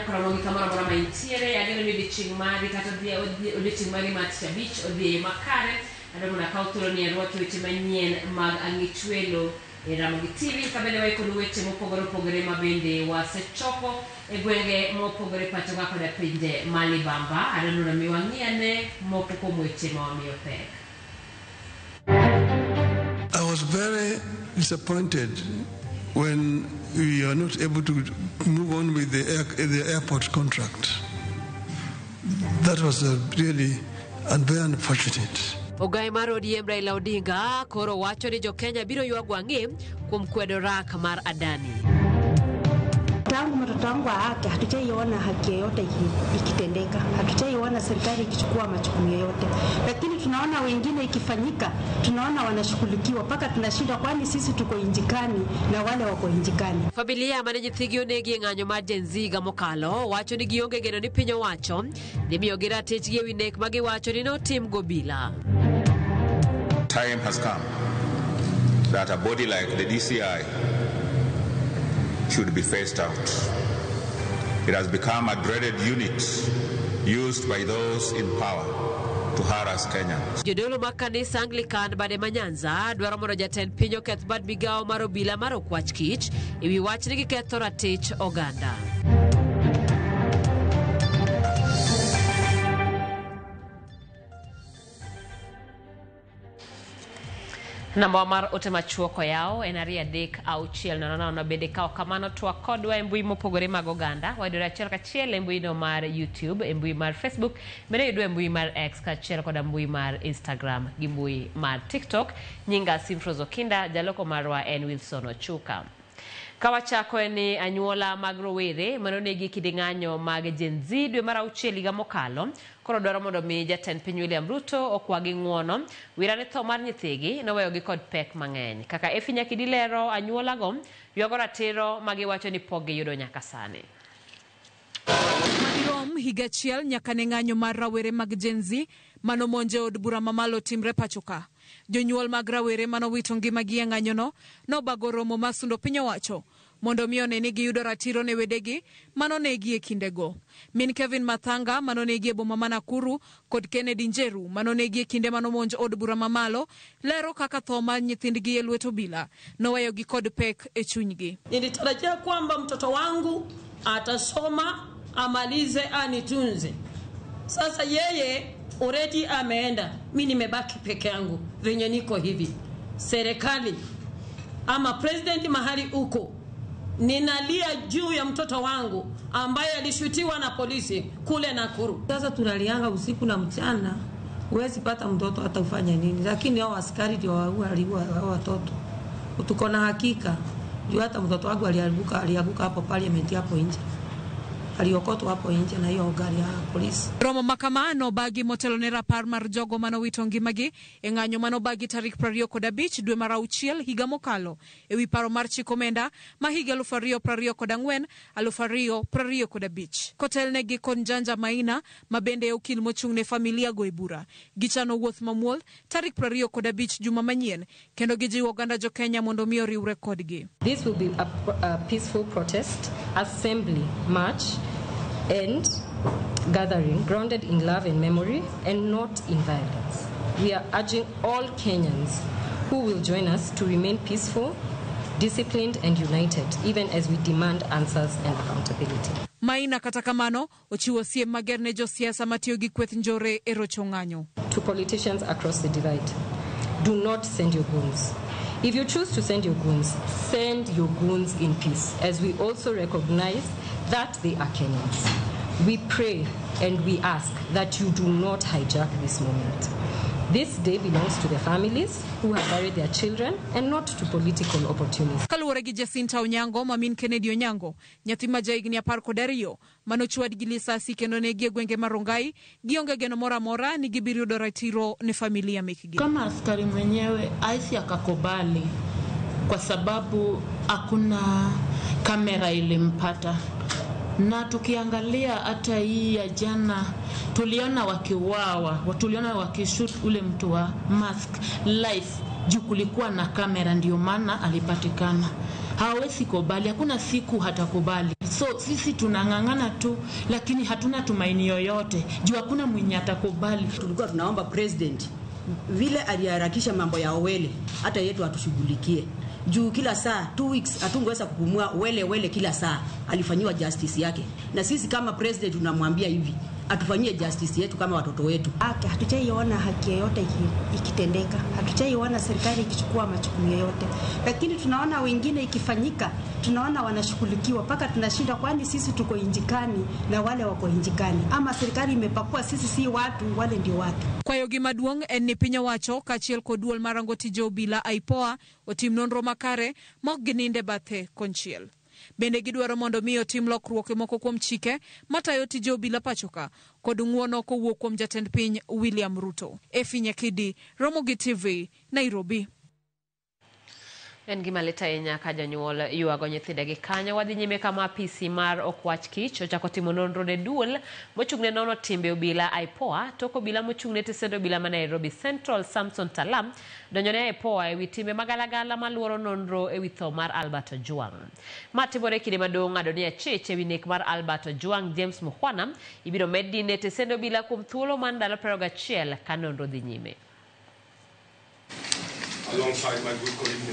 Nyakoromogi kamoro amora ma intiere. Ageno ni odiochieng' mari kata odiochieng' mari mar tich abich odhi e yo makare. Adwa mondo akaw thuolo ni arwaki weche manyien mag ang'ich welo e Ramogi TV ka bende waikonu weche mopogore opogore ma bende wasechoko e gwenge mopogore pacho ka koda pinje ma libamba. Adwa mondo mi wang'i ane moko kuom weche ma wamiyo pek. I was very disappointed when we are not able to move on with the airport contract. That was really and very unfortunate. Ogai mar ODM Raila Odinga koro wacho ni jo-Kenya biro ywago ang'e kuom kwedo rak mar Adani. Tangu mtoto wangu aake hatujaiona haki yoyote ikitendeka, hatujaiona serikali ikichukua majukumu yoyote, lakini tunaona wengine ikifanyika, tunaona wanashughulikiwa mpaka tunashindwa, kwani sisi tuko injikani na wale wako injikani. Familia mane nyithigi onegi e ng'anyo mar Gen Z higa mokalo wacho ni gionge geno ni piny owacho dhi miyogi ratichgi ewi nek ma giwacho ni notim gobila. Time has come that a body like the DCI should be phased out. It has become a dreaded unit used by those in power to harass Kenyans. Jodolo mag kanisa Anglican bade ma Nyanza dwaro mondo jatend piny oketh bad migawo mar obila mar okwach kich ewi wach ni giketho ratich oganda. Namba mar ote machuok oyaw en 23600 bende kawo kamano twak kodwa e mbui mopogore mag oganda. Wayudore achiel kachiel e mbui no mar YouTube, e mbui mar Facebook, bende yudwa e mbui mar X kaachiel koda mbui mar Instagram gi mbui mar TikTok. Nyinga Simfrose Okinda, jaloko marwa en Wilson Ochuka. Kawachako en ni anyuola mag rowere manonegi e kinde ng'anyo mag Gen Z dwe mar auchiel higa mokalo koro dwaro mondo mi jatend piny William Ruto okwagi ng'uono wira ni tho mar nyithigi noweyogi kod pek mang'eny. Kaka Effie Nyakidi lero, anyuolago ywago ratiro magiwacho ni pok giyudo nyaka sani. Madirom higa achiel nyaka ne ng'anyo mar rawere mag Gen Z manomonjo e od bura mamalo timre pacho ka. Jonyuol mag rawere manowito ngimagi e ng'anyono nobago romo mar sundo piny owacho mondo mi one ni giyudo ratiro ne wedegi manonegi e kindego. Min Kevin Mathanga manonegi e boma ma Nakuru kod Kennedy Njeru manonegi e kinde manomonj od bura mamalo lero kaka tho mar nyithindgi e lwet obila noweyogi kod pek e chunygi. Nilitarajia kwamba mtoto wangu atasoma amalize anitunze. Sasa yeye already ameenda, mi nimebaki peke yangu venye niko hivi. Serikali ama president mahali uko, ninalia juu ya mtoto wangu ambaye alishutiwa na polisi kule Nakuru. Sasa tunalianga usiku na mchana, huwezi pata mtoto hata ufanye nini, lakini hao askari ndio waliua hao watoto. Tuko na hakika juu hata mtoto wangu alianguka hapo parliament hapo nje. Aliokotwa hapo nje na hiyo gari ya polisi. Romo makama nobagi motelo ne rapar mar jogo manowito ngimagi e ng'anyo manobagi tarik 25 dwe mar auchiel higa mokalo ewi paro mar chik omenda ma higa 2024 2025. Kotelnegi kod Njanja Maina ma bende e okil mochung' ne familia go e bura. Gichano wuoth mamuol tarik 25 juma manyien kendo gijiwo oganda jo Kenya mondo mi oriwre kodgi. This will be a peaceful protest, assembly, march and gathering grounded in love and memory and not in violence. We are urging all Kenyans who will join us to remain peaceful, disciplined and united, even as we demand answers and accountability. Maina kata kamano ochiwo siem mager ne josiasa matiyo gi kweth njore e rocho ng'anyo. To politicians across the divide, do not send your goons. If you choose to send your goons, send your goons in peace, as we also recognize that they are Kenyans. We pray and we ask that you do not hijack this moment. This day belongs to the families who have buried their children and not to political opportunists. Kaluwore gi Jacinta Onyango ma min Kennedy Onyango, nyathi ma jahigni 12 manochwad gi lisasi kendo negi e gwenge mar Rongai, gionge geno moro amora ni gibiro yudo ratiro ne familia mekgi. Kama askari mwenyewe aisi akakubali kwa sababu hakuna kamera ilimpata. Na tukiangalia hata hii ya jana tuliona wakiuawa, tuliona wakishoot ule mtu wa mask live juu kulikuwa na kamera, ndio maana alipatikana. Hawezi kubali, hakuna siku hatakubali. So sisi tunang'ang'ana tu, lakini hatuna tumaini yoyote juu hakuna mwenye atakubali. Tulikuwa tunaomba president vile aliharakisha mambo ya Owele, hata yetu atushughulikie juu kila saa 2 weeks hatungeweza kupumua. Wele wele kila saa alifanyiwa justice yake, na sisi kama president tunamwambia hivi atufanyie justice yetu kama watoto wetu. Haki, hatujaiona haki yoyote ikitendeka, hatujaiona serikali ikichukua majukumu yoyote, lakini tunaona wengine ikifanyika, tunaona wanashughulikiwa mpaka tunashinda, kwani sisi tuko injikani na wale wako injikani, ama serikali imepakua sisi si watu, wale ndio watu. Kwayo gi maduong' en ni piny owacho kaachiel kod duol marango tije obila IPOA otim nonro makare ma ok gininde bathe konchiel. Bende gidwaro mondo mi otim lokruok e moko kuom chike matayo tije obila pachoka kod ng'uono kowuok kuom jatend piny William Ruto. Efi Nyakidi, Ramogi TV, Nairobi. En gima lit ahinya ka jonyuol ywago nyithindegi kanyo. Wadhi nyime kama apisi mar Okwach Kich ochako timo nonro ne duol mochung'ne nono timbe obila IPOA tok obila mochung'ne tesend obila ma Nairobi Central Samson Talam donjone IPOA ewi timbe magalagala maluoro nonro ewi tho mar Albert Ojwang. Ma timore kinde maduong' ng'ado ni achich ewi nek mar Albert Ojwang James Mukhwana ibiro med dine tesend obila kuom thuolo mar ndalo 21 ka nonro dhi nyime.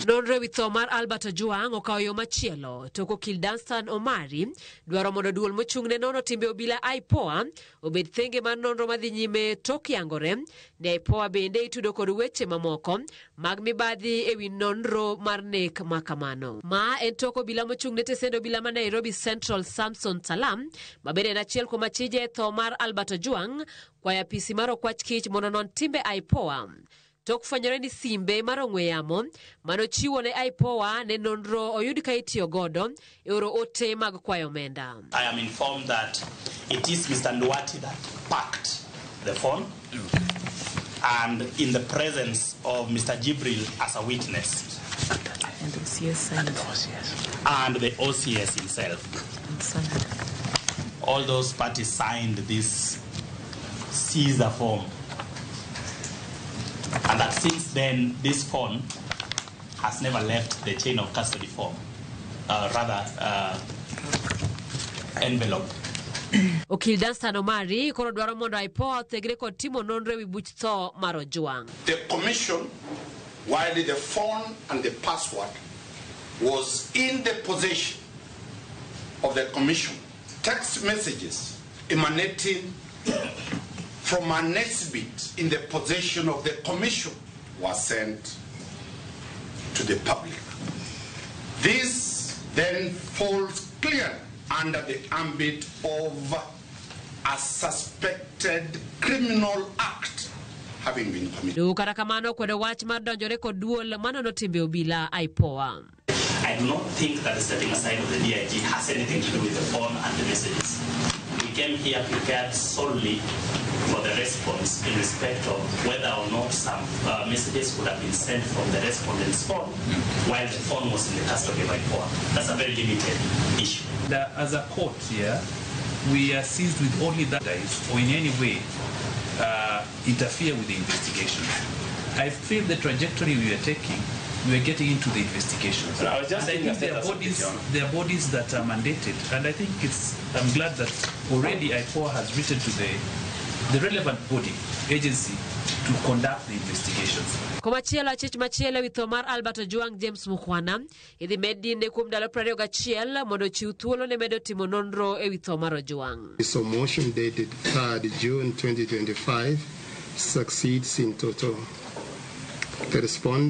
Nonro ewi tho mar Albert Ojwang okawo yo machielo tok okil Danstan Omari dwaro mondo duol mochung'ne nono timbe obila IPOA obed thenge mar nonro madhi nyime tok yangore ni IPOA bende itudo kod weche mamoko mag mibadhi ewi nonro mar nek makamano. Ma en tok obila mochung'ne tesend obila ma Nairobi Central Samson Talam ma bende en achiel kuom achije e tho mar Albert Ojwang kwayo apisi mar Okwach Kich mondo non timbe IPOA. Tok fwenyore ni simbe mar ong'we yamo manochiwo ne IPOA ne nonro oyud ka itiyo godo e oro ote mag kwayo omenda. I am informed that it is Mr. Nduati that packed the phone and in the presence of Mr. Jibril as a witness. And the OCS signed. And the OCS himself. All those parties signed this Caesar form. And that since then, this phone has never left the chain of custody form, envelope. Okil Danstan Omari koro dwaro mondo IPOA othegre kod timo nonro ewi buch tho mar Ojwang. The commission, while the phone and the password was in the possession of the commission, text messages emanating from an exhibit in the possession of the commission was sent to the public. This then falls clearly under the ambit of a suspected criminal act having been committed. Doho kata kamano kwedo wach mar donjore kod duol manono timbe obila IPOA. I do not think that the setting aside of the DIG has anything to do with the phone and the messages. We came here prepared solely for the response in respect of whether or not some messages would have been sent from the respondent's phone while the phone was in the custody of IPOA. That's a very limited issue. As a court here, we are seized with only that or in any way interfere with the investigations. I feel the trajectory we are taking, we are getting into the investigations. I was just and I think there are bodies that are mandated, and I think I'm glad that already IPOA has written to the relevant body, agency, to conduct the investigations. Komachielo achich machielo ewi tho mar Albert Ojwang James Mukhwana idhi med dine kuom ndalo 21 mondo ochiw thuolo ne medo timo nonro ewi tho mar Ojwang. So motion dated 3rd June 2025 succeeds in total. The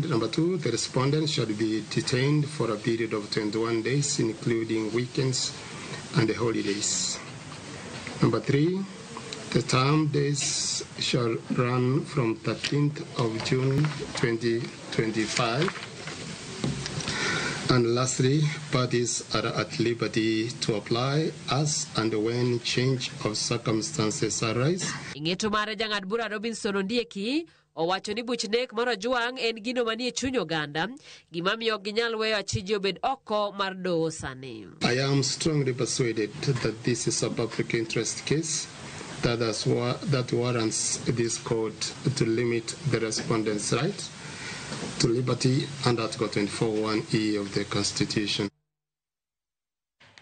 number 2, the respondent shall be detained for a period of 21 days, including weekends and the holidays. Number 3, the term days shall run from 13th of June 2025. And lastly, parties are at liberty to apply as and when change of circumstances arise. Ing'eto mare jang'ad bura Robinson Ondieki owacho ni buch nek mar Ojwang en gino manie chuny oganda, gima miyo ok ginyal weyo achije obed oko mar doho sani. I am strongly persuaded that this is a public interest case that warrants this court to limit the respondent's right to liberty under Article 24(1)(e) of the Constitution.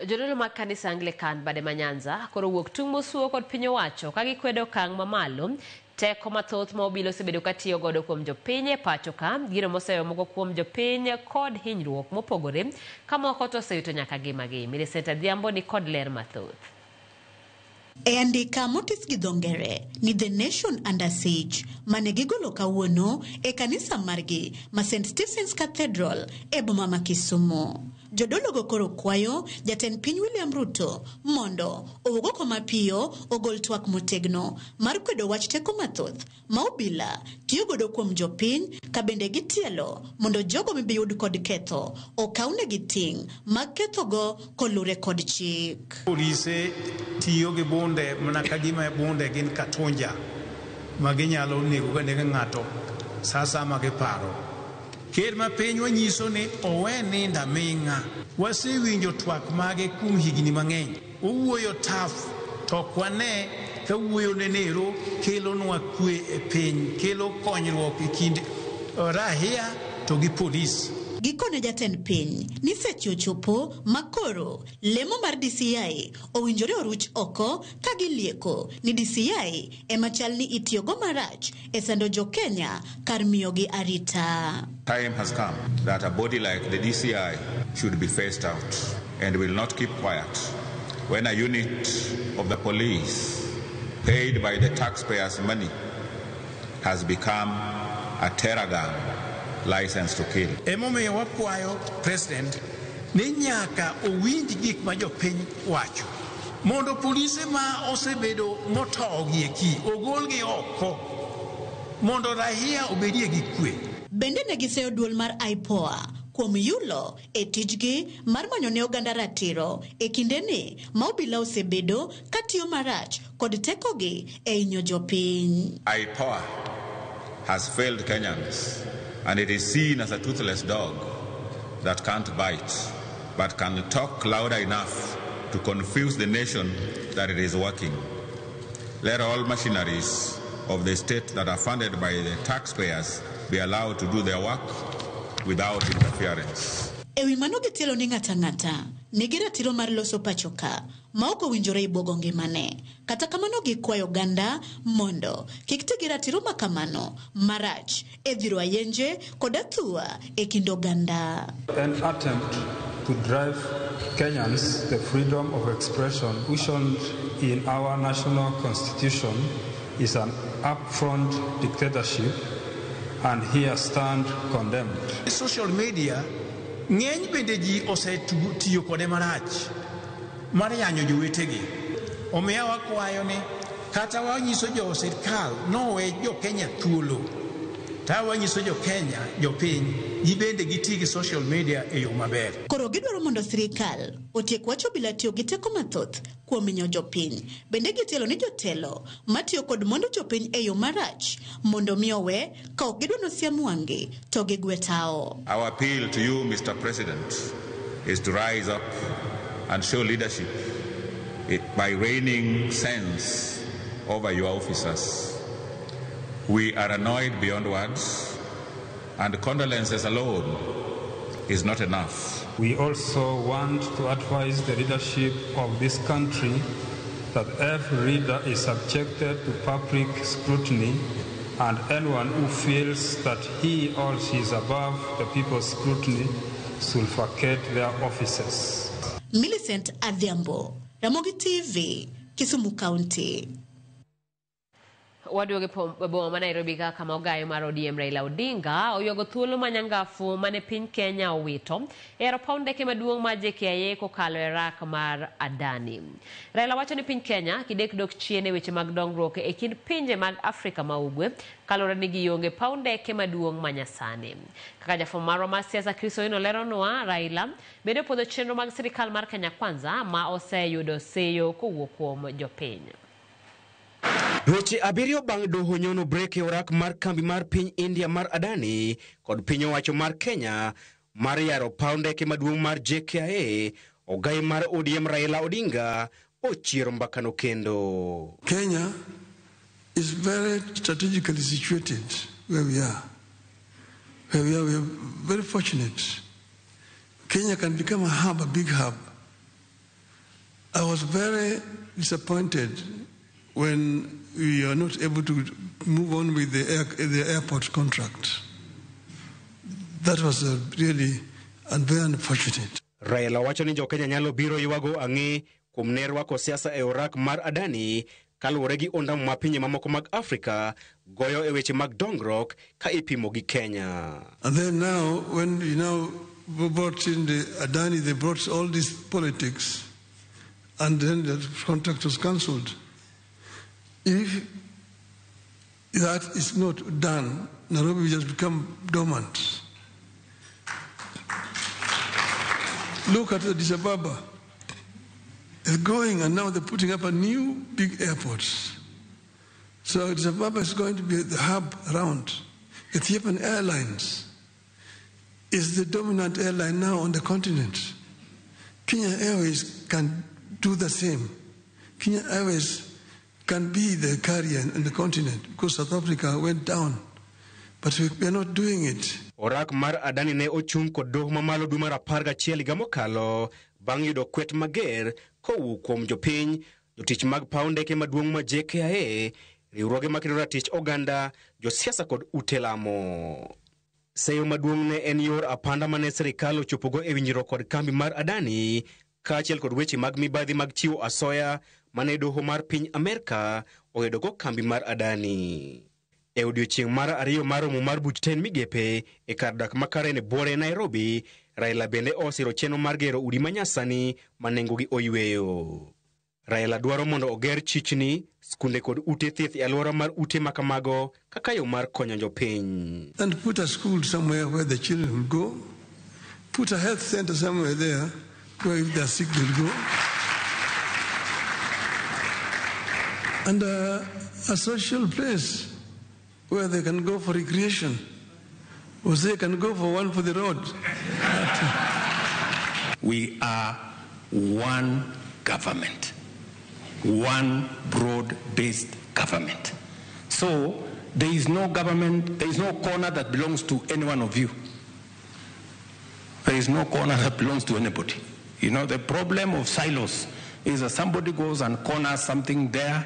Jodolo mag kanisa Anglican bade ma Nyanza koro wuok tung' mosuo kod piny owacho ka gikwedo okang' mamalo teko mathoth ma obila osebedo ka tiyo godo kuom jopiny e pacho ka, gino moseyo moko kuom jopiny kod hinyruok mopogore ka moko to osewito nyaka ngimagi. Millicent Adhiambo ni kod ler mathoth. E andika motis gi dho ngere ni The Nation Under Siege mane gigolo kawuono e kanisa margi ma St. Stephen's Cathedral e boma ma Kisumu. Jodologo koro kwayo jatend piny William Ruto mondo owuog oko mapiyo ogol twak motegno mar kwedo wach teko mathoth ma obila tiyo godo kuom jopiny ka bende gitielo mondo jogo mibiyud kod ketho okawnegi ting' mag kethogo kolure kod chik. Polise tiyo gi bunde mana ka gima bunde gin katunja ma ginyalo nego go anega ng'ato sa asaya ma giparo. Ker ma piny wanyiso ni owe nindo aming'a. Wasewinjo twak mage kuom higni mang'eny. Owuoyo taf to ok wane ka wuoyo nenero kelonwa kwe e piny, kelo konyruok e kind rahia to gi polis. Gikone jatend piny ni seche ochopo ma koro lemo mar DCI owinjore oruch oko ka gilieko ni DCI ema chal ni itiyogo marach e sando jo-Kenya kar miyogi arita. Time has come that a body like the DCI should be phased out and will not keep quiet when a unit of the police paid by the taxpayers' money has become a terror gang licensed to kill. Emomiyo wakwayo president ni nyaka owinj gik ma jopiny wacho mondo polise ma osebedo motogi eki ogolgi oko mondo rahia obedie gi kwe. Bende ne giseyo duol mar IPOA kuom yulo e tijgi mar manyo ne oganda ratiro e kindeni ma obila osebedo ka tiyo marach kod tekogi e hinyo jopiny. IPOA has failed Kenyans and it is seen as a toothless dog that can't bite but can talk louder enough to confuse the nation that it is working. Let all machineries of the state that are funded by the taxpayers be allowed to do their work without interference. E wi mano gitielo ni ng'ata ng'ata nigi ratiro mar loso pacho ka ma ok owinjore ibuogo ngimane. Kata kamano gikwayo oganda mondo kik ti gi ratiro ma kamano marach e dhiro ayenje kod athuwa e kind oganda. An attempt to drive Kenyans the freedom of expression cushioned in our national constitution is an upfront dictatorship and here stand condemned. Social media ng'eny bende ji osetiyo kode marach mar yanyo jowetegi. Omiyo wakwayo ni kata wanyiso jo sirkal nowe jo Kenya thuolo, ta wanyiso jo Kenya, jopiny, gibende giti gi social media e yo maber. Koro gidwaro mondo sirikal otiek wach obila tiyo gi teko mathoth kuom hinyo jopiny. Bende gitielo ni jotelo matiyo kod mwandu jopiny e yo marach mondo mi owe ka ok gidwa nosiem wang'gi to gigwe tao. Our appeal to you, Mr. President, is to rise up and show leadership by reigning sense over your officers. We are annoyed beyond words, and condolences alone is not enough. We also want to advise the leadership of this country that every leader is subjected to public scrutiny, and anyone who feels that he or she is above the people's scrutiny should vacate their offices. Millicent Adhiambo, Ramogi TV, Kisumu County. Waduogo e boma ma Nairobi ka kama ogayo mar ODM Raila Odinga oywago thuolo ma nyangafu mane piny Kenya owito e yaro paw ndeke maduong' mar JKIA kokalo e rak mar Adani. Raila wacho ni piny Kenya kidek dok chien e weche mag dongruok e kind pinje mag Afrika ma Ugwe kaluwore ni gionge paw ndeke maduong' ma nyasani. Kaka jafwambo marwa mar siasa Chris Owino leronwa, Raila bende opwodho chenro mag sirikal mar Kenya Kwanza ma oseyudo seyo kowuok kuom jopiny. Dweche 7 bang' doho nyono brek e orak mar kambi mar piny India mar Adani kod piny owacho mar Kenya mar yaro paw ndeke maduong' mar JKIA, ogai mar ODM Raila Odinga ochiero mbakano kendo. Kenya is very strategically situated where we are. Where we are very fortunate. Kenya can become a hub, a big hub. I was very disappointed when we are not able to move on with the airport contract. That was really and very unfortunate. Raila wacho ni jo-Kenya nyalo biro ywago ang'e kuom ne rwako siasa e orak mar Adani kaluwore gi ondamo ma pinje mamoko mag Afrika goyo e weche mag dongruok ka ipimo gi Kenya. And then now, when you now brought in the Adani, they brought all these politics, and then the contract was cancelled. If that is not done, Nairobi will just become dormant. Look at Addis Ababa. It's growing, and now they're putting up a new big airport. So Addis Ababa is going to be the hub around. Ethiopian Airlines is the dominant airline now on the continent. Kenya Airways can do the same. Kenya Airways can be the carrier in the continent because South Africa went down. But we are not doing it. Orak mar Adani ne ochung' kod doho mamalo dwe mar 11 higa mokalo bang' yudo kwet mager kowuok kuom jopiny, jotich mag paw ndeke maduong' ma JKIA, riwruoge makedo ratich oganda, josiasa kod ute lamo. Seyo maduong' ne en yor apanda mane sirikal ochopogo e winjruok kod kambi mar Adani kaachiel kod weche mag mibadhi mag chiwo asoya mane doho mar piny Amerka oyudogo kambi mar Adani. E odiechieng' mar ariyo mar romo mar buch ten migepe e kar dak ma Karen Buore Nairobi, Raila bende osiro chenro mar gero udi manyasani ma nengogi oyweyo. Raila dwaro mondo oger chichni, skunde kod ute thieth e alwora mar ute makamago kaka yo mar konyo jopiny. And put a school somewhere where the children will go. Put a health center somewhere there where if they are sick they'll go. And a social place where they can go for recreation, or they can go for one for the road. We are one government, one broad-based government. So there is no government, there is no corner that belongs to any one of you. There is no corner that belongs to anybody. You know, the problem of silos is that somebody goes and corners something there,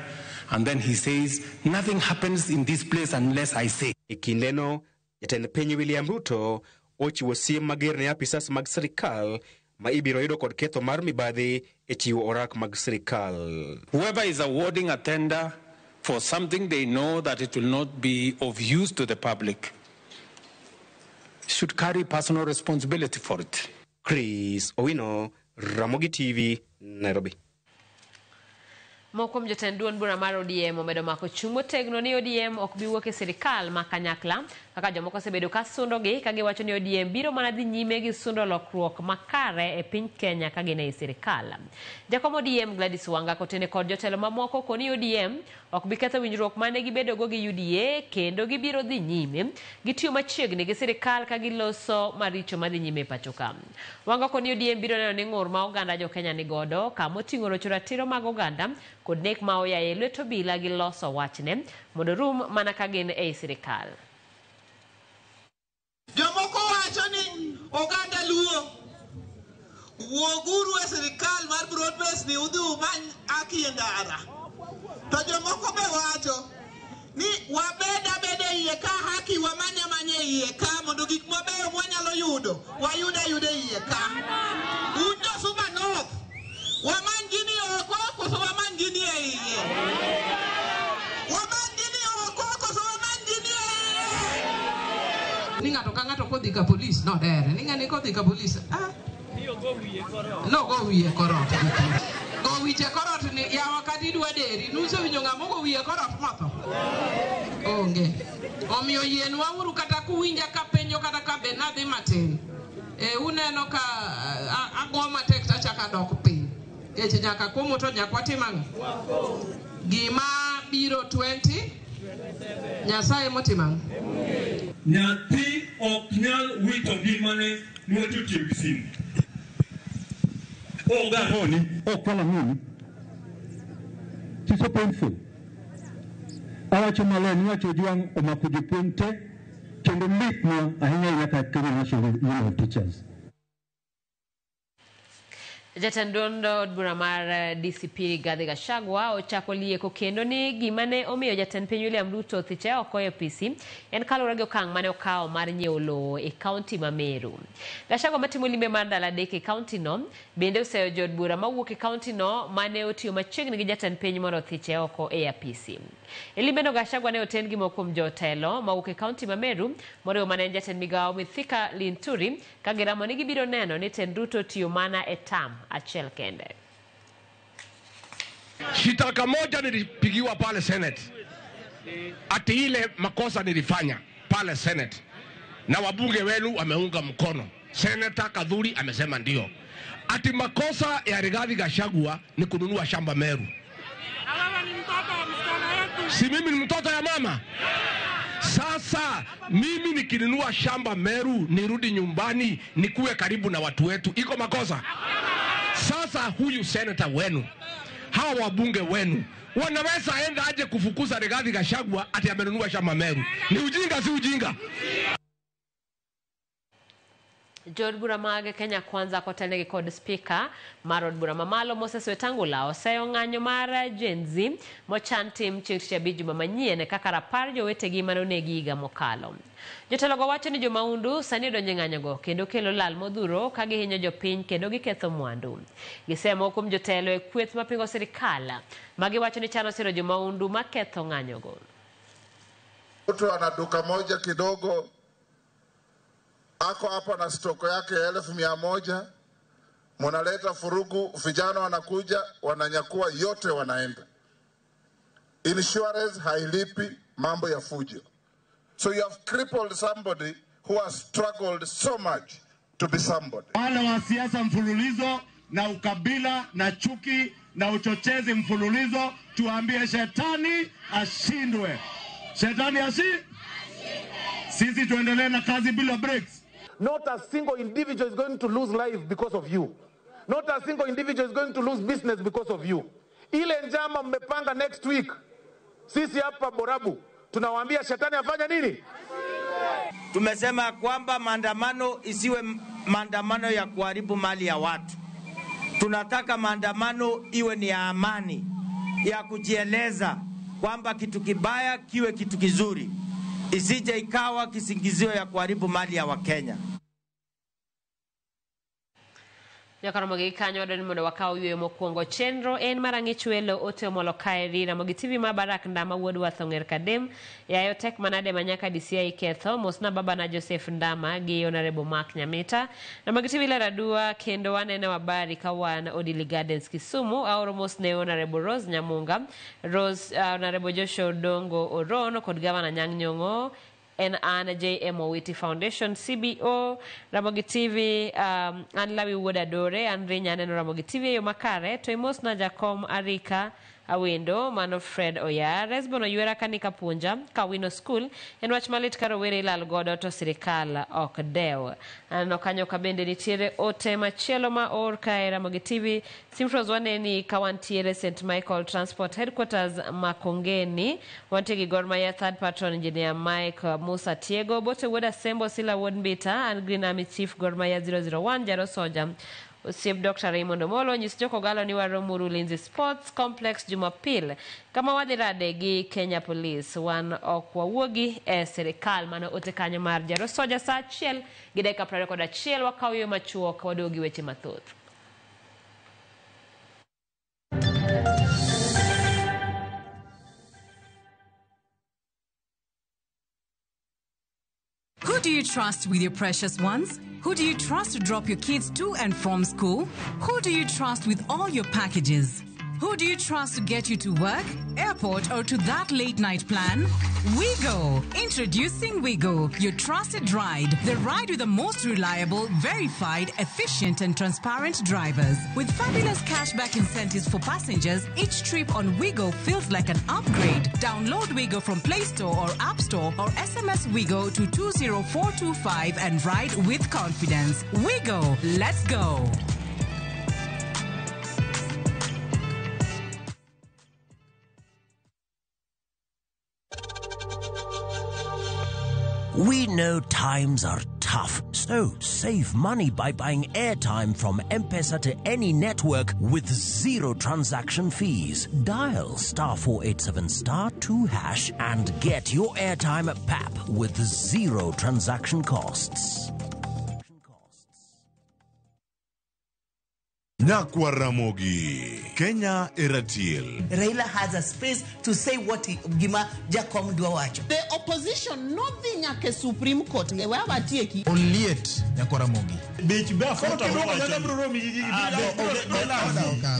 and then he says, nothing happens in this place unless I say. E kindeno, jatend piny William Ruto ochiwo siem mager ne apisas mag sirikal ma ibiro yudo kod ketho mar mibadhi e chiwo orak mag sirikal. Whoever is awarding a tender for something they know that it will not be of use to the public should carry personal responsibility for it. Chris Owino, Ramogi TV, Nairobi. Moko kuom jotend duond bura mar ODM omedo mako chung' motegno ni ODM ok bi wuok e sirikal ma kanyakla kaka jomoko osebedo ka sundogi ka giwacho ni ODM biro mana dhi nyime gi sundo lokruok makare e piny Kenya ka gin ei sirikal. Jakom ODM Gladys Wanga kotene kod jotelo mamoko koni ODM ok bi ketho winjruok mane gibedogo gi UDA kendo gibiro dhi nyime gitiyo machiegni gi sirikal ka giloso maricho madhi nyime e pacho ka. Wanga koni ODM biro neno ni ng'ur ma oganda jo Kenya ni godo kamoting'o rocho ratiro mag oganda kod nek ma oyaye lwet obila gi loso wachne mondo rum mana ka gin ei sirikal. Jomoko wacho ni oganda Luo wuoguru e sirikal mar broad base ni udhi umany haki e ndara. To jomoko be wacho ni wabed abeda iye ka haki wamany amanya iye ka mondo gik mabeyo mwanyalo yudo wayud ayuda iye ka. Un jo Suba North wamany gini oko koso wamany gini e iye? Wamany gini oko koso wamany gini e iye? Ni ng'ato ka ng'ato kodhi ka polis nodere, ni ng'ani kodhi ka polis nogo wiye korot. Go wiche korot ni yawa kata idwa deri, nusewinjo ng'ama ogo wiye korot motho? Onge. Omiyo yienwa uru kata kuwinja kapenjo kata ka be nadhi matin. Uneno ka ago matek tachako adok piny. Nikech nyaka komo to nyaka watim ang'o? Gima biro 20 Nyasaye motimo ang'o? Nyathi ok nyal wito ngimane niwach otiyo gi simu. Onge ang'oni, ok wal ang'oni. It's so painful. Awacho maler ni wacho Ojwang' omako jopuonj te kendo litnwa ahinya ahinya kaka Kenya National Union of Teachers. Jatend duond od bura mar DCP Rigathi Gachagua ochako lieko kendo ni gima ne omiyo jatend piny William Ruto othiche oko e apisi en kaluwore gi okang' mane okawo mar nyiewo lowo e kaunti ma Meru. Gachagua matimo limbe mar ndalo adek e kaunti no bende oseyo jood bura mawuok e kaunti no mane otiyo machiegni gi jatend piny mondo othiche oko e apisi. E limbeno Gachagua ne oten gi moko kuom jotelo mawuok e kaunti ma Meru moriwo mana en jatend migawo Mithika Linturi ka giramo ni gibiro neno ni tend Ruto tiyo mana e tam achiel kende. Shitaka moja nilipigiwa pale Senate, ati ile makosa nilifanya pale Senate na wabunge wenu wameunga mkono. Senator Kadhuri amesema ndio, ati makosa ya Rigathi Gachagua ni kununua shamba Meru. Si mimi ni mtoto ya mama? Sasa mimi nikinunua shamba Meru nirudi nyumbani nikuwe karibu na watu wetu, iko makosa? Sasa huyu senator wenu, hawa wabunge wenu wanaweza enda aje kufukuza Rigathi Gachagua ati amenunua shamba Meru? Ni ujinga, si ujinga? Jood bura mag Kenya Kwanza kotelnegi kod spika mar od bura mamalo Moses Wetangula oseyo ng'anyo mar Gen Z mochan tim chieng' tich abich juma manyien kaka rapar jowetegi mane onegi higa mokalo. Jotelogo wacho ni jomaundu sani odonjo e ng'anyogo kendo kelo lal modhuro ka gihinyo jopiny kendo giketho mwandu. Gisemo kuom jotelo e kweth mapingo sirikal magiwacho ni chano siro jomaundu maketho ng'anyogo. Mtu ana duka moja kidogo ako hapa na stoko yake 100,000, mnaleta furugu, vijana wanakuja wananyakua yote, wanaenda. Insurance hailipi mambo ya fujo. So you have crippled somebody who has struggled so much to be somebody. Wale wa siasa mfululizo na ukabila na chuki na uchochezi mfululizo, tuambie shetani ashindwe. Shetani ashindwe. Sisi tuendelee na kazi bila breaks. Not a single individual is going to lose life because of you. Not a single individual is going to lose business because of you. Ile njama mmepanga next week, sisi hapa Borabu tunawaambia shetani afanya nini? Tumesema kwamba maandamano isiwe maandamano ya kuharibu mali ya watu. Tunataka maandamano iwe ni ya amani, ya kujieleza kwamba kitu kibaya kiwe kitu kizuri, isije ikawa kisingizio ya kuharibu mali ya Wakenya. Jakaromogi kanyo wadwaro ni mondo wakaw yweyo mokwongo. Chenro en mar ang'ich welo ote omolo kaeri. Ramogi TV ma Barak Ndama wuod Wath Ong'er Kadem yayo tek manade manyaka DCI ketho. Mosna baba na Joseph Ndama gi Honorable Mark Nyamita. Ramogi TV ler adua kendo waneno habari ka wan Odili Gardens Kisumu. Aoro mos ne Honorable Rose Nyamunga, Rose Honorable Joshua Odongo Orono kod Gavana Nyang' Nyong'o. En an JM Owiti Foundation CBO Ramogi TV an Lawi Wuod Adore an Rinya aneno Ramogi TV e yo makare to imos na Jakom Arika Awendo mano Fred Oyar Resbon Oywera Kanika Puonja Kawino School en wach malit ka rowere ilal godo to sirikal ok dew. Aneno kanyo ka bende nitiere ote machielo ma or kae Ramogi TV. Simfros waneni ka wantiere St Michael Transport Headquarters Makongeni. Wantie gi Gor Mahia Third Patron Engineer Mike Musa Tiego Bote Wuod Asembo Sila Wuod Mbita and Green Army Chief Gor Mahia 001 Jaro Soja Osiep Dr. Raymond Omolo nyis jokogalo ni waromuru Ulinzi Sports Complex Jumapil kama wadhi rade gi Kenya Police. Wan ok wawuogi e sirikal. Mano ote kanyo mar Jaro Soja. Saa 1:21 wakaw yo machuok waduogi weche mathoth. Who do you trust with your precious ones? Who do you trust to drop your kids to and from school? Who do you trust with all your packages? Who do you trust to get you to work, airport, or to that late night plan? Wigo! Introducing Wigo, your trusted ride. The ride with the most reliable, verified, efficient, and transparent drivers. With fabulous cashback incentives for passengers, each trip on Wigo feels like an upgrade. Download Wigo from Play Store or App Store or SMS Wigo to 20425 and ride with confidence. Wigo, let's go! We know times are tough, so save money by buying airtime from M-Pesa to any network with zero transaction fees. Dial star 487 star 2 hash and get your airtime at PAP with zero transaction costs. Nyakwa Ramogi, Kenya Eratil. Raila has a space to say what he, gima Jakom dwa wacho. The opposition nodhi nyaka Supreme Court. We watieki. Oliet nyakwa Ramogi.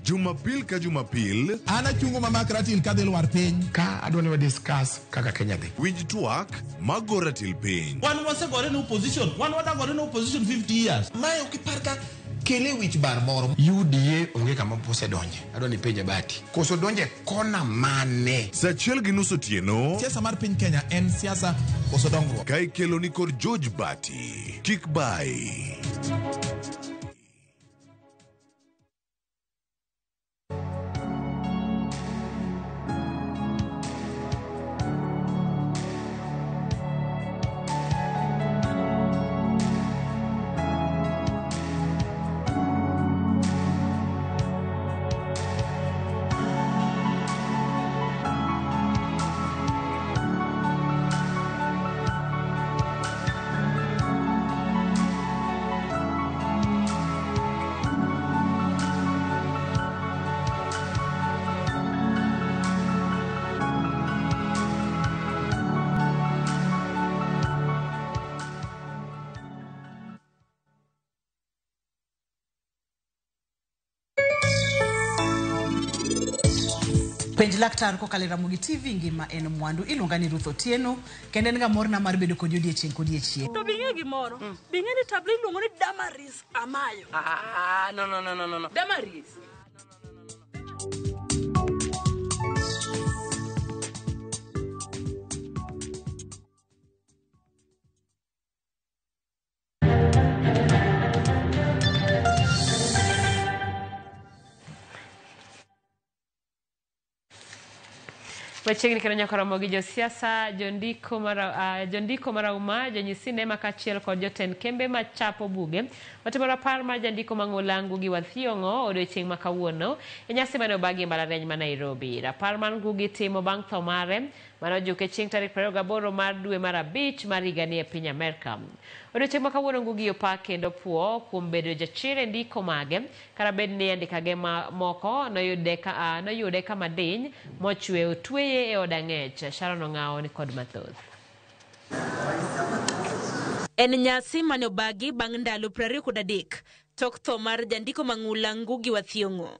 Jumapil ka Jumapil. An achungo mama ratil kadhi lwar piny. Ka adwa ni wa discuss kaka Kenya dhi. Winj twak mago ratil piny. Wan wasegore ne opposition. Wan wadagore ne opposition 50 years. Mae ok ipar ka kele wich bar moro. UDA onge kama osedonje. Adwa ni penje Bati. Koso donje kona mane? Saa 1:30 otieno. Siasa mar piny Kenya en siasa koso dongruok. Ka ikelo ni kod George Bati. Kik bai. Penj laktar kokalo e Ramogi TV ngima en mwandu. Iluonga ni Ruth Otieno kendo en ga morna mar bedo kodi odiechieng' kodiechieng'. To bing'e gimoro, bing'e ni tablet iluongo ni Damaris Amayo. Ah, no, no, no, no, no, no. Damaris. Machiegni kendo nyaka romo gi josiasa, jondiko marahuma, jonyis sinema kaachiel kod jotend kembe machapo buge. Watimo rapar mar jandiko mang'ula Ngugi wa Thiong'o odiochieng' ma kawuono e nyasi mane obagi e mbalariany ma Nairobi. Rapar mar Ngugi timo bang' tho mare mane ojuke chieng' tarik 28 mar dwe mar 5 mar higani e piny Amerka. Odiochieng' ma kawuono Ngugi opak kendo puo kuom bedo jachir e ndiko mage kata bed ni andikage moko noyude kama diny mochwe otweye e od ang'ech. Sharon Ong'awo ni kod mathoth. En nyasi mane obagi bang' ndalo 23 tok tho mar jandiko mang'ula Ngugi wa Thiong'o.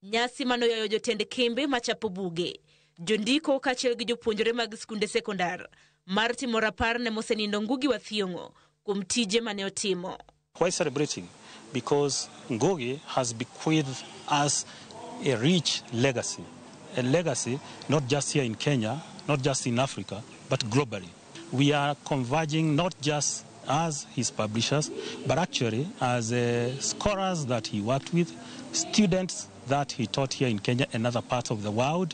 Nyasi mane oyayo jotend kembe machapo buge, jondiko kaachiel gi jopuonjre mag skunde sekondar mar timo rapar ne mosenindo Ngugi wa Thiong'o kuom tije mane otimo. Why celebrating? Because Ngugi has bequeathed us a rich legacy. A legacy not just here in Kenya, not just in Africa, but globally. We are converging not just as his publishers, but actually as scholars that he worked with, students that he taught here in Kenya and other parts of the world,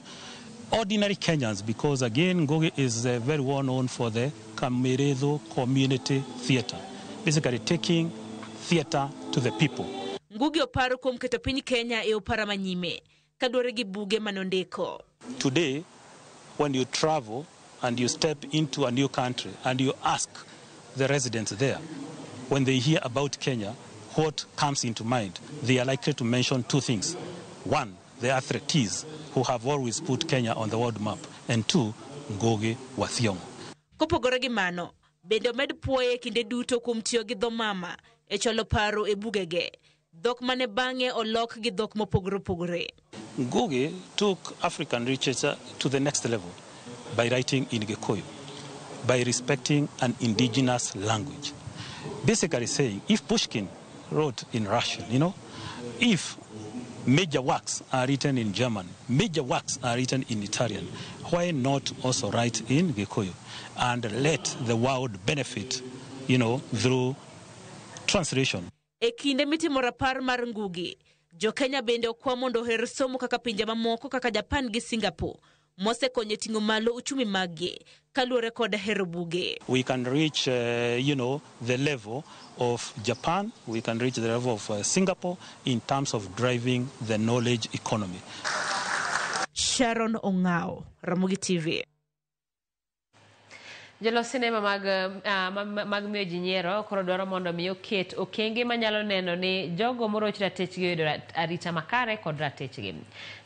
ordinary Kenyans, because again, Ngugi is very well known for the Kameretho Community Theatre, basically taking theatre to the people. Ngugi oparo kuom keto piny Kenya e opara manyime kaluwore gi buge manondiko. Today, when you travel and you step into a new country and you ask the residents there, when they hear about Kenya, what comes into mind? They are likely to mention two things. One, the athletes who have always put Kenya on the world map, and two, Ngugi wa Thiong'o. Kopogore gi mano, bende omed puoye kinde duto kuom tiyo gi dho mama e chwalo paro e bugege, dhok mane bang'e olok gi dhok mopogore opogore. Ngugi took African literature to the next level by writing in Gikuyu, by respecting an indigenous language. Basically saying, if Pushkin wrote in Russian, you know, if major works are written in German, major works are written in Italian, why not also write in Gikuyu and let the world benefit, you know, through translation? E kinde mitimo rapar mar Ngugi, jo Kenya bende okwa mondo oher somo kaka pinje mamoko kaka Japan gi Singapore mosekonyo e ting'o malo uchumi maggi kaluwore kod hero buge. We can reach, the level of Japan, we can reach the level of Singapore in terms of driving the knowledge economy. Sharon Ong'ao, Ramogi TV. Jolos sinema mag miyo ji nyiero koro dwaro mondo mi oket okenge manyalo neno ni jogo moroch ratechgi oyudo arita makare kod ratechgi.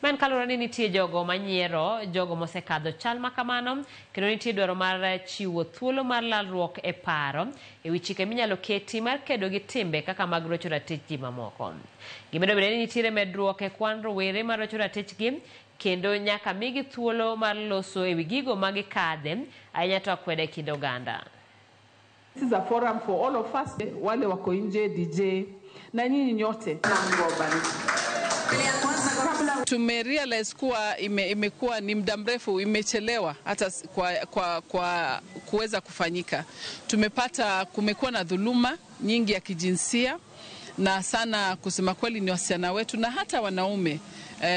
Ma en kaluwore ni nitie jogo manyiero jogo mosekadho chal makamano kendo nitie dwaro mar chiwo thuolo mar lalruok e paro e wi chike minyalo keti mar kedo gi timbe kaka mag rocho ratich ji mamoko. Gimedo bende ni nitiere medruok e kwan rowere marocho ratechgi kendo nyaka migi thuolo mar loso ewi gigo ma gikadhe ahinya to akweda e kind oganda. This is a forum for all of us, wale wako nje, DJ na nyinyi nyote. Mungu awabariki. Tumerealize kuwa imekuwa ni muda mrefu, imechelewa hata kwa kuweza kufanyika. Tumepata kumekuwa na dhuluma nyingi ya kijinsia, na sana kusema kweli ni wasichana wetu na hata wanaume,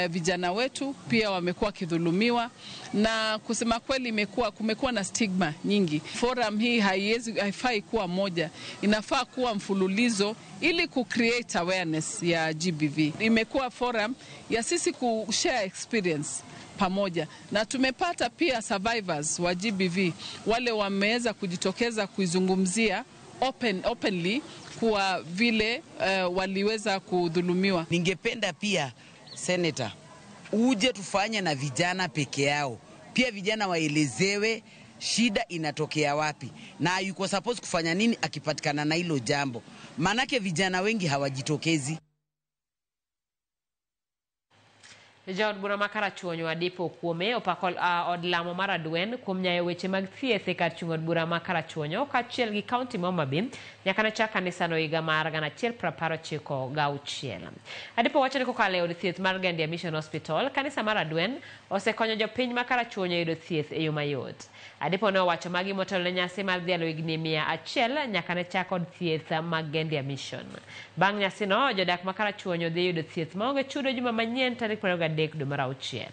vijana wetu pia wamekuwa wakidhulumiwa, na kusema kweli kumekuwa na stigma nyingi. Forum hii haifai kuwa moja, inafaa kuwa mfululizo ili ku create awareness ya GBV. Imekuwa forum ya sisi ku share experience pamoja, na tumepata pia survivors wa GBV wale wameweza kujitokeza kuizungumzia openly kuwa vile waliweza kudhulumiwa. Ningependa pia Senator uje tufanye na vijana peke yao, pia vijana waelezewe shida inatokea wapi na yuko supposed kufanya nini akipatikana na hilo jambo, manake vijana wengi hawajitokezi. Jaod bura ma Karachuonyo Adipo Kuome opako od lamo mar Adwen kuom nyayo weche mag thieth e kar chung' od bura ma Karachuonyo kaachiel gi kaunti ma Homa Bay nyaka ne chak kanisano higa mar 1996. Adipo wacho ni kokalo e od thieth mar Gendia Mission Hospital, kanisa mar Adwen osekonyo jopiny ma Karachuonyo yudo thieth e yo mayot. Adipo ne owacho magi motelo ne nyasi mar dhialo higni 100 nyaka ne chak od thieth mag Gendia Mission. Bang' nyasino, jodak ma Karachuonyo dhi yudo thieth maonge chudo juma manyien tarik 23 dwe mar auchiel.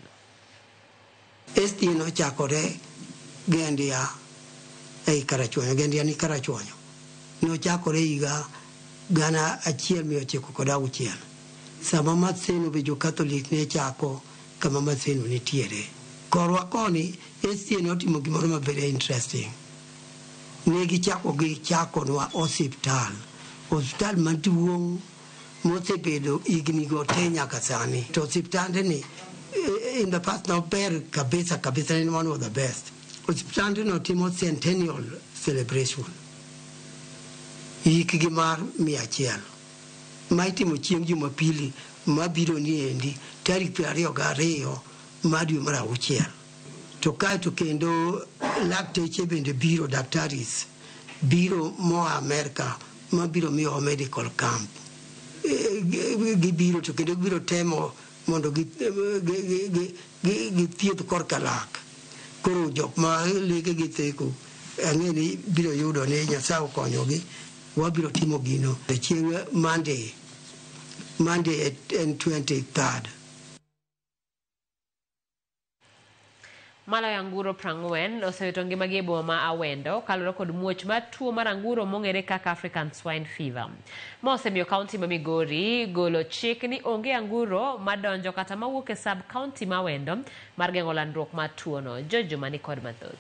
ST nochakore Gendia ei Karachuonyo, Gendia ni Karachuonyo. Nochakore higa 1906. Sama Maseno be jo-Catholic ne chako kama Maseno nitiere. Korwa koni ST notimo gimoro ma very interesting. Ne gichako gichakonwa osiptal. Osiptal maduong' mosebedo higni go te nyaka sani. To osiptande ni in the past nober kabisa kabisa, en one of the best. Osiptande no timo centennial celebration. Hikgi mar 100. Ma itimo chieng' Jumapili mabiro ni endi tarik 22 mar dwe mar auchiel. To kaeto kendo lakteche bende biro, daktaris biro moa Amerka mabiro miyowa medical camp. Gibiro to kendo gibiro temo mondo githiedh korka lak. Koro jok ma lekegi theko ang'e ni biro yudo ni Nyasaye okonyogi, wabiro timo gino chieng' Monday en 23rd. Maloyo anguro 40 osewito ngimagi e boma ma Awendo kaluwore kod muoch mar tuo mar anguro mong'ere kaka African Swine Fever. Ma osemiyo kaunti ma Migori golo chik ni onge anguro madonjo kata mawuok e sub kaunti ma Awendo mar geng'o landruok mar tuono. George Juma ni kod mathoth.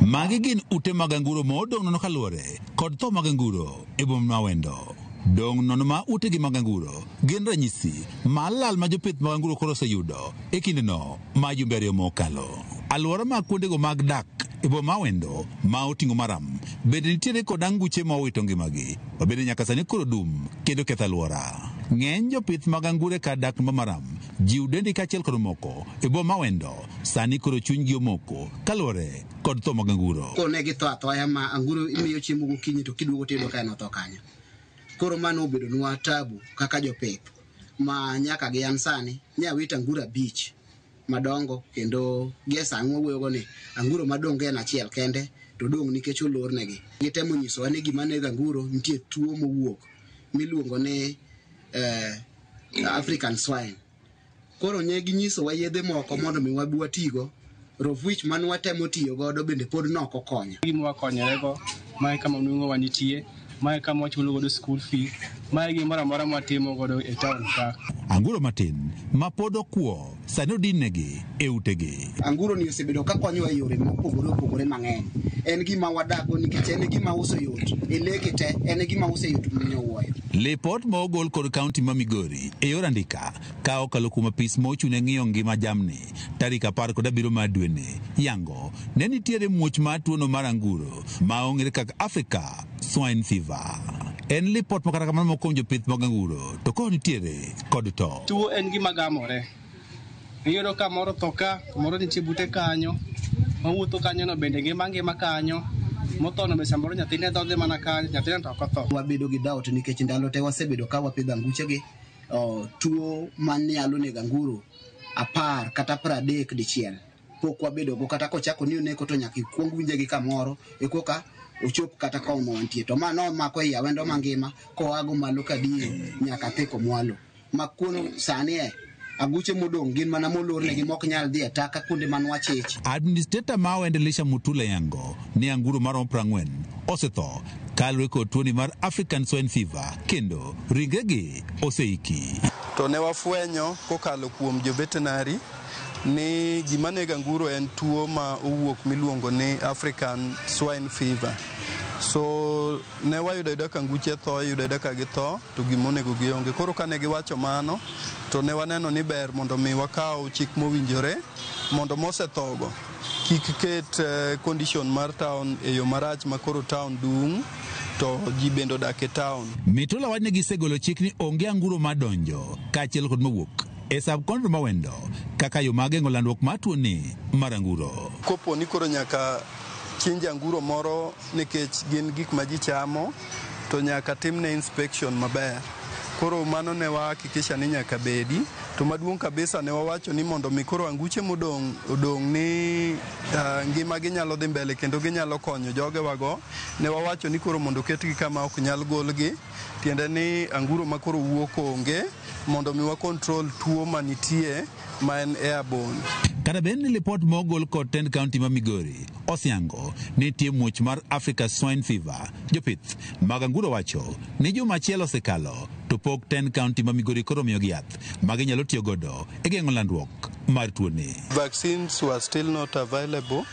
Magi gin ute mag anguro ma odong' nono kaluwore kod tho mag anguro e boma ma Awendo. Dong' nono ma utegi mag anguro gin ranyisi mar lal ma jopith mag anguro koro oseyudo e kindeno ma jumbe ariyo mokalo. Alwora mag kuondego mag dak e boma ma Awendo ma oting'o maram bende nitiere kod anguche ma owito ngimagi ma bende nyaka sani koro dum kendo ketho alwora. Ng'eny jopith mag anguro e kar dak ma Maram jiw dendi kaachiel kod moko e boma ma Awendo sani koro chunygi omoko kaluwore kod tho mag anguro. Koro ne githo athoya ma anguro imiyo chiemo gokinyi to kiduogo tiyudo ka en otho kanyo. Koro mano obedonwa tabu kaka jopith ma nyaka gi an sani ne awito anguro 5 madongo, kendo gie sani mwawuoyogo ni anguro madongo en achiel kende to dong' nikech olornegi. Gitemo nyisowa ni gima nego anguro nitie tuo mowuok miluongo ni African swine. Koro ne ginyisowa yedhe moko mondo mi wabi watigo, of which mane watemo tiyo godo bende pod nok okonyo. Gima wakonyorego, mae kama nweng'o wa nitie, mae kama wachulo godo school fee, mae gimoro amora mwatimo godo e town ka. Anguro matin ma pod okwo sani odinnegi e utegi. Anguro ni osebedo ka konyowa e yore mopogore opogore mang'eny. En gima wadakgo nikech en e gima uso yot. E leke te, en e gima uso yot nyowuoyo. Lipot ma ogol kod kaunti ma Migori e yor andika ka okalo kuom apis ma ochung' ne ng'iyo ngima jamni tarik 17 mar dweni yango ne nitiere muoch mar tuono mar anguro ma ong'ere kaka Africa Swine Fever. En lipot ma kata kamano moko kuom jopith mag anguro to koro nitiere kod to. Tuo en gima gamore. Iyudo ka moro tho ka, moro nitie bute kanyo, mawuotho kanyono bende ngima ngima kanyo, mothono be samoro nyathine dhodhe mana kanyo, nyathine to ok otho. Wabedo gi doubt nikech ndalo te wasebedo ka wapidho anguchegi, tuo manyalo nego anguro 10 kata 30 dichiel pok wabedo go, kata kochako ni oneko to nyaka ikuong winje gi kamoro ekoka ochop kata koma wantie. To ma nomako i Awendo mangima koago malo Kadiyo nyaka Theko mwalo. Ma kuno sani e aguche modong' gin mana molornegi mok nyal dhi e taka kuonde manwachich. Administrator ma Awendo Elisha Mutula yango ni anguro maromo 40 osetho kaluwore kod tuoni mar African Swine Fever kendo ringregi oseiki. To ne wafwenyo kokalo kuom jo veterinary ni gima nego anguro en tuo ma owuok miluongo ni African Swine Fever. So ne wayudo ayuda ka anguche tho, iyudo ayuda ka githo to gimonego gionge. Koro kane giwacho mano to ne waneno ni ber mondo mi wakaw chik mowinjore mondo mosethogo kik ket condition mar town e yo marach ma koro town dung' to ji bende odak e town. Mitula wach ni gisegolo chik ni onge anguro madonjo kaachiel kod mawuok e sub county ma Awendo kaka yo mar geng'o landruok mar tuoni mar anguro. Kopo ni koro nyaka chinj anguro moro nikech gin gik ma ji chamo to nyaka timne inspection maber. Koro mano ne wahakikisha ni nyaka bedi. To maduong' kabisa ne wawacho ni mondo mi koro anguche modong' odong' ni ngima gi nyalo dhi mbele kendo ginyalo konyo jogewago. Ne wawacho ni koro mondo ketgi kama ok nyal golgi, tiende ni anguro ma koro wuok onge mondo mi wa control tuo manitie ma en airborne. Kata bed ni lipot mogol kod tend kaunti ma Migori osiango ni nitie muoch mar Africa Swine Fever, jopith mag anguro wacho ni juma achiel osekalo to pok tend kaunti ma Migori koro miyogi yath ma ginyalo tiyo godo e geng'o landruok mar tuoni. Vaccines were still not available,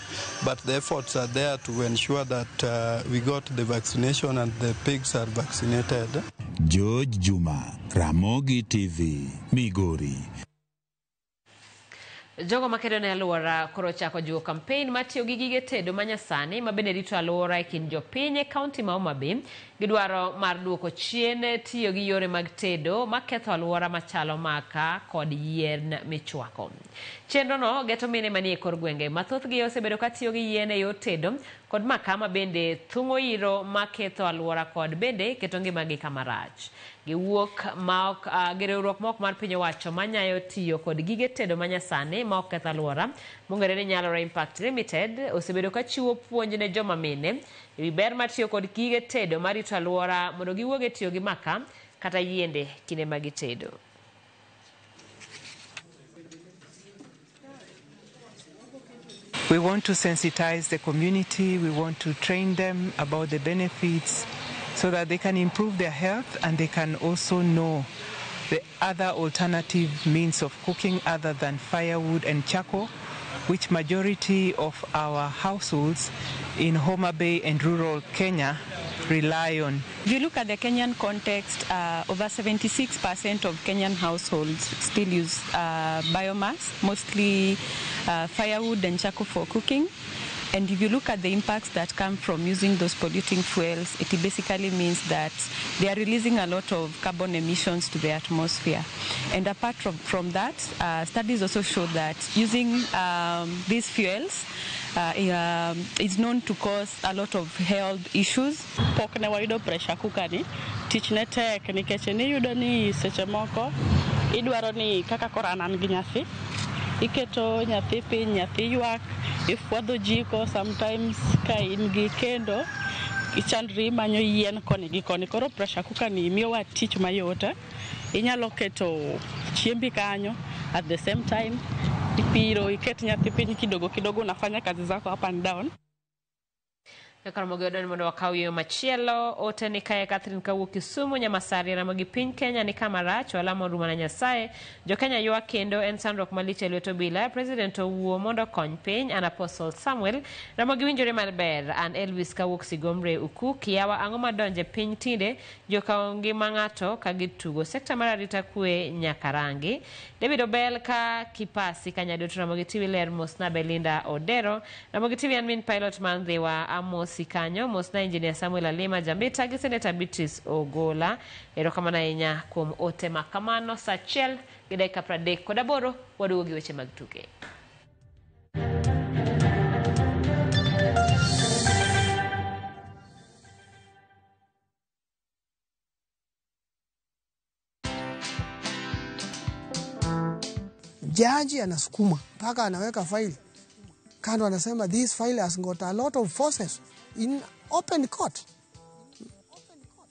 but the efforts are there to ensure that we got the vaccination and the pigs are vaccinated. George Juma, Ramogi TV, Migori. Jogo makedo ne alwora koro chako jiwo kampen matiyo gi gige tedo manyasani ma bende rito alwora e kind jopiny e kaunti ma Homa Bay. Gidwaro mar duoko chien tiyo gi yore mag tedo maketho alwora machalo maka kod yien michwako. Chenro no geto mine manie kor gwenge ma thothgi osebedo ka tiyo gi yien e yor tedo kod maka ma bende thung'o iro maketho alwora kod bende keto ngimagi kama rach. Giwuok ma ok gi riwruok ma ok mar piny owacho manyayo tiyo kod gige tedo manyasani ma ok keth alwora mong'ere ni Nyalore Impact Limited osebedo ka chiwo puonj ne joma mine ewi ber mar tiyo kod gige tedo marito alwora mondo giwuog e tiyo gi maka kata yiende kinde ma gitedo. We want to sensitize the community, we want to train them about the benefits so that they can improve their health and they can also know the other alternative means of cooking other than firewood and charcoal, which majority of our households in Homa Bay and rural Kenya rely on. If you look at the Kenyan context, over 76% of Kenyan households still use biomass, mostly firewood and charcoal for cooking. And if you look at the impacts that come from using those polluting fuels, it basically means that they are releasing a lot of carbon emissions to the atmosphere. And apart from that, studies also show that using these fuels is known to cause a lot of health issues. Pok ne wayudo pressure cooker ni, tich ne tek nikech niyudo ni seche moko idwaro ni kaka koro an gi nyathi, iketo nyathi piny, nyathi ywak, ifwadho jiko, sometimes ka in gi kendo ichandri imanyo yien koni gi koni. Koro pressure cooker ni miyowa tich mayot. Inyalo keto chiembi kanyo At the same time ipiro iket nyathi piny kidogo kidogo, unafanya kazi zako up and down. Kaka Ramogi odoni mondo wakaw yo machielo. Ote ni kae Catherine kawuok Kisumu, Nyamasari, Ramogi piny Kenya ni kama rach, walamo ruma na Nyasaye. Jo Kenya ywak kendo en sandruok malich e lwet obila. President owuo mondo okony piny. An Apostle Samuel. Ramogi winjore maber. An Elvis kawuok Sigomre Uku. Kiawa ang'o madonje piny tinde jokawo ngima ng'ato ka gitugo. Sekta mar arita kwe nyaka rangi. David Obel ka Kipasi Kanyaduto Ramogi TV ler mosna Belinda Odero. Ramogi TV an min pilot man Ndhiwa Amos kanyo mosna Engineer Samuel Alima Jambita gi Senator Beatrice Ogola. Erokamano ahinya kuom ote ma kamano. Saa 1:38 waduogo gi weche mag tuke. Jaji anasukuma mpaka anaweka faili kando, anasema this file has got a lot of forces in open court.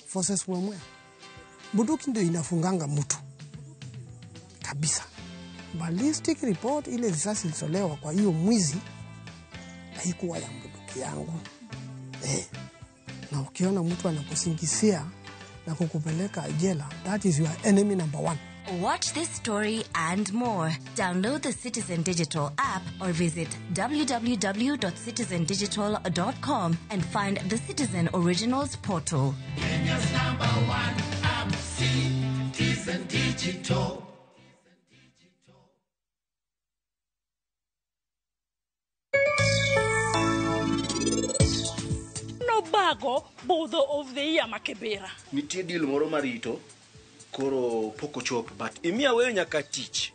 Forces wemwe. Bunduki ndio inafunganga mtu kabisa. Ballistic report ile risasi ilitolewa kwa hiyo mwizi haikuwa ya bunduki yangu. Na ukiona mtu anakusingizia na kukupeleka jela, that is your enemy number one. Watch this story and more. Download the Citizen Digital app or visit www.citizendigital.com and find the Citizen Originals portal. Kenya's number one app, Citizen Digital. Nobago budho of the year makebera. Nitie deal moro marito. Koro pok ochopo but imiya weyo nyaka tich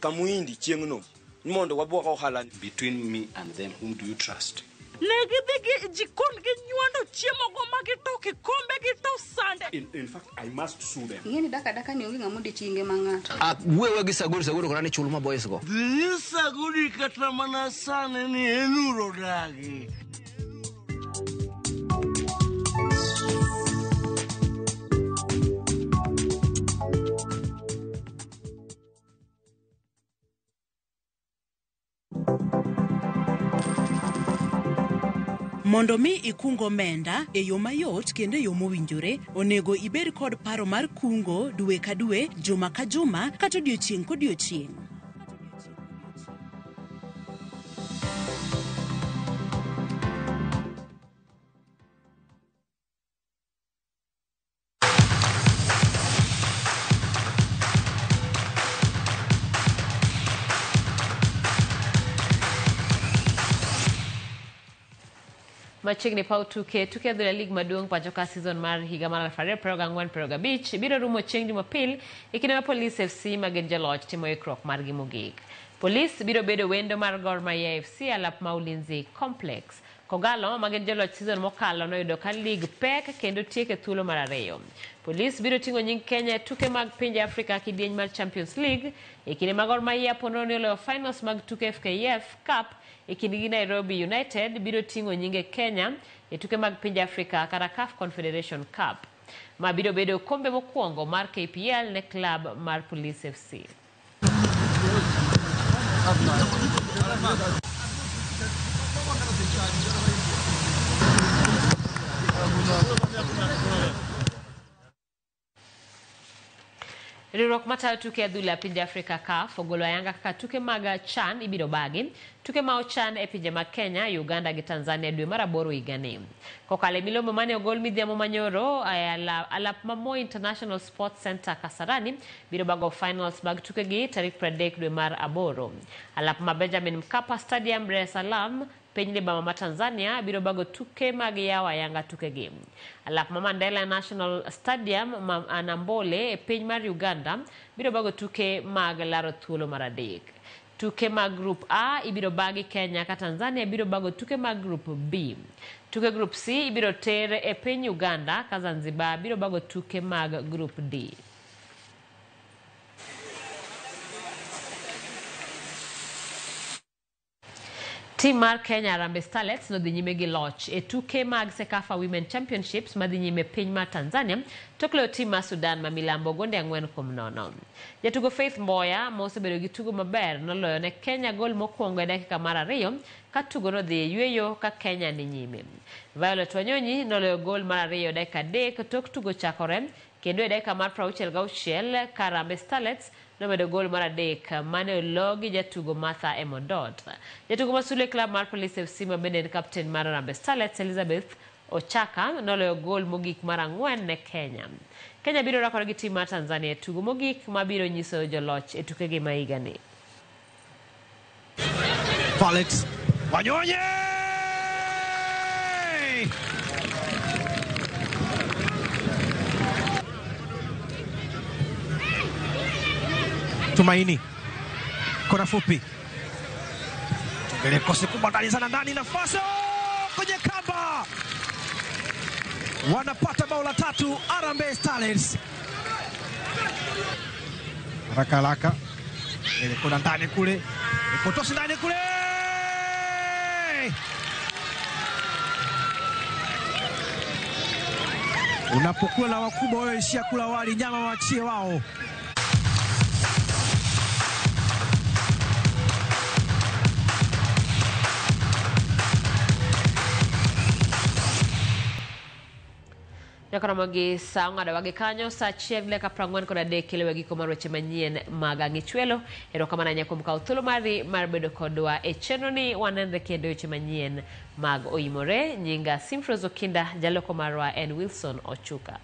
kamuindi chieng'no mondo wabwok ohala. Between me and them, whom do you trust? Ne gidhi gi jikon ginywando chiemo go ma gito kikombe gito sande. In fact, I must sue them. Ing'eni daka daka ni onge ng'ama odich gi ngima ng'ato. Wuoyo gi Saguri, Saguri kora ni chul ma boys go. Dhi Saguri kata mana sani ni en uro dagi. Mondo mi ikung omenda e yo mayot kendo e yo mowinjore, onego ibed kod paro mar kungo dwe ka dwe, juma ka juma, kata odiochieng' kodiochieng'. Machiegni paw tuke adhula lig maduong' pacho ka season mar higa mar 2024-2025 biro rumo chieng' Jumapil e kinde ma Police FC ma gin joloch timo ikruok margi mogik. Police biro bedo wendo mar Gor Mahia FC alap ma Ulinzi Complex. Kogalo ma gin joloch season mokalo noyudo ka lig pek kendo tieke thuolo mar ariyo. Police biro ting'o nying Kenya e tuke mag pinje Afrika kidieny mar Champions League e kinde ma Gor Mahia ponono ni oloyo finals mag tuke FKF Cup e kindgi Nairobi United biro ting'o nyinge Kenya e tuke mag pinje Afrika kata CAF Confederation Cup. Ma biro bedo kombe mokwongo mar KPL ne klab mar Police FC. Riwruok matayo tuke adhula pinje Afrika CAF ogolo ayanga kaka tuke mag CHAN ibiro bagi. Tuke ma ochan e pinje mag Kenya, Uganda gi Tanzania dwe mar 8 higani. Kokalo e milome mane ogol midhiambo manyoro, alap ma Moi International Sports Center Kasarani biro bago finals mag tukegi tarik 30 dwe mar 8. Alap ma Benjamin Mkapa Stadium Dar es Salaam piny libamba ma Tanzania biro bago tuke mag yawo ayanga tukegi. Alap ma Mandela National Stadium ma Anambole e piny mar Uganda biro bago tuke mag laro thuolo mar 3. Tuke mag Group A ibiro bagi Kenya ka Tanzania biro bago tuke mag Group B. Tuke Group C ibiro ter e piny Uganda ka Zanzibar biro bago tuke mag Group D. Tim mar Kenya Harambee Starlets nodhi nyime gi loch e tuke mag CECAFA Women Championships madhi nyime e piny mar Tanzania tok loyo tim mar Sudan ma milambo gonde 4-0. Jatugo Faith Mboya ma osebedo gi tugo maber noloyo ne Kenya gol mokwongo e dakika mar 2 ka tugo nodhi e yueyo ka Kenya ni nyime. Violet Wanyonyi noloyo gol mar 2 dakika 3 tok tugo chakore kendo e dakika mar 66 ka Harambee Starlets nomedo gol mar 3 mane olo gi jatugo Martha Emondot. Jatugo masule klab mar Police FC ma bende en kapten mar Harambee Starlets Elizabeth Ochaka noloyo gol mogik mar 4 ne Kenya. Kenya biro rakore gi tim mar Tanzania e tugo mogik mabiro nyiso joloch e tukegi ma higani. Violet Wanyonyi! Tumaini, kona fupi, ile kosi kubwa ndani sana, ndani, nafasi kwenye kamba, wanapata bao la 3 Harambee Starlets. Haraka haraka, ile kona ndani kule, ikotosi ndani kule. Unapokula na wakubwa wewe ishia kula wali, nyama waachie wao. Nyakoromo gi sa ong'adowa gi kanyo sa 1:43 kelewa giko mar weche manyien mag Ang'ichwelo. Erokamano ahinya kuom kawo thuolo mari mar bedo kodwa e chenro ni wanenre kendo weche manyien mag Oimore. Nyinga Simfrose Okinda, jaloko marwa en Wilson Ochuka.